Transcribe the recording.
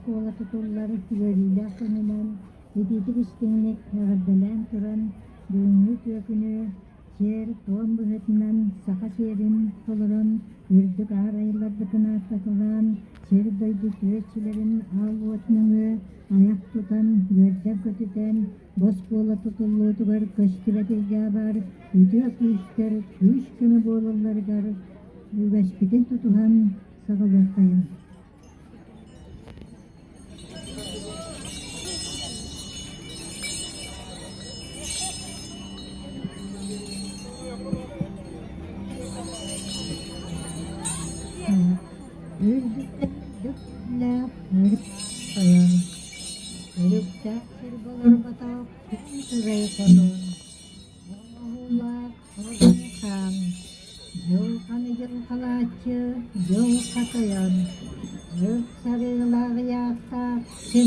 оскуола тутуллар үөрүүлээх күнүнэн итиитик-истиҥник эҕэрдэлээн туран, бүгүҥҥү үтүө күнү сиэр-туом быһыытынан саха сиэрин толорон, үрдүк аар айылларбытын ааттаталаан, сир-дойду үтүө иччилэрин аал уот нөҥүө айах тутан, үөрдэн-көтүтэн, бу оскуола тутуллуутугар көстүбэт илгэ баар үтүө күүстэр күүс-көмө буолалларыгар үгэспитин тутуһан саҕалыаххайыҥ. Үрдүк тойон, Өлүктээх сиргэ олорботох күн күбэй хотун, Оҥоһуулаах Хоруй хаан, Дьылҕаны дьылҕалааччы дьылҕа тойон, Өр сарыылаах ыйаахтаах син.